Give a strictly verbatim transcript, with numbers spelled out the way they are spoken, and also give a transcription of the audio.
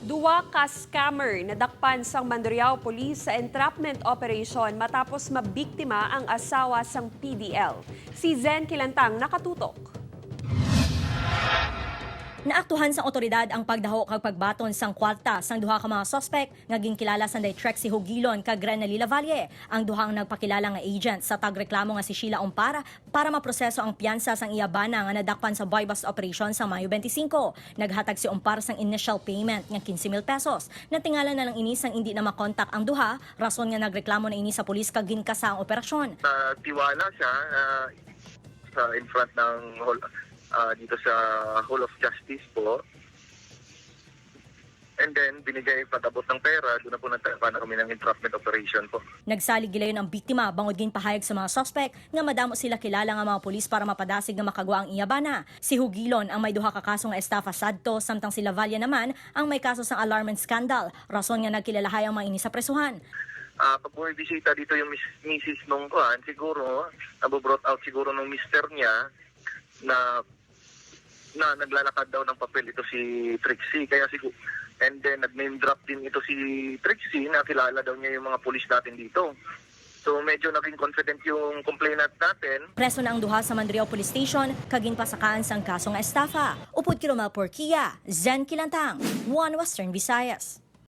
Duwa ka scammer nadakpan sang Mandurriao Police sa entrapment operation matapos mabiktima ang asawa sang P D L. Si Zen Kilantang nakatutok. Naaktuhan sang otoridad ang pagdaho kag pagbaton sang kwarta sang duha ka mga suspek nga ginkilala sanday Trixie Hugilon kag Renely Lavalle. Ang duha ang nagpakilala nga agent sa tagreklamo nga si Sheila Umpar para maproseso ang piyansa sang iya bana nga nadakpan sa buy-bust operation sa Mayo twenty-five. Naghatag si Umpar sang initial payment nga quince mil pesos. Natingala na lang ini sang indi na makontak ang duha, rason nga nagreklamo na ini sa pulis kag ginkasa ang operasyon. Natiwala siya ah, sa in front ng hall, ah, dito sa Hall of Justice po. And then, binigay pag-abot ng pera, doon na po nagtagpa na kami ng entrapment operation po. Nagsalig gilayon ang biktima bangod ginpahayag sa mga suspek nga madamo sila kilala nga mga pulis para mapadasig nga makagwa ang iya bana. Si Hugilon ang may duha ka kaso nga estafa sadto, samtang si Lavalle naman ang may kaso sang alarm and scandal, rason nga nagkilalahay ang mga ini sa presuhan. Ah, pag bumibisita dito yung mis- misis nung kuan, siguro, nabo-brought out siguro nung mister niya na na naglalakad daw ng papel ito si Trixie. Kaya siguro, and then nag-name drop din ito si Trixie, nakilala daw niya yung mga pulis natin dito. So medyo naging confident yung complainant natin. Preso na ang duha sa Mandurriao Police Station kag ginpasakaan sang kaso nga estafa. Upod kay Romel Porquia, Zen Kilantang, One Western Visayas.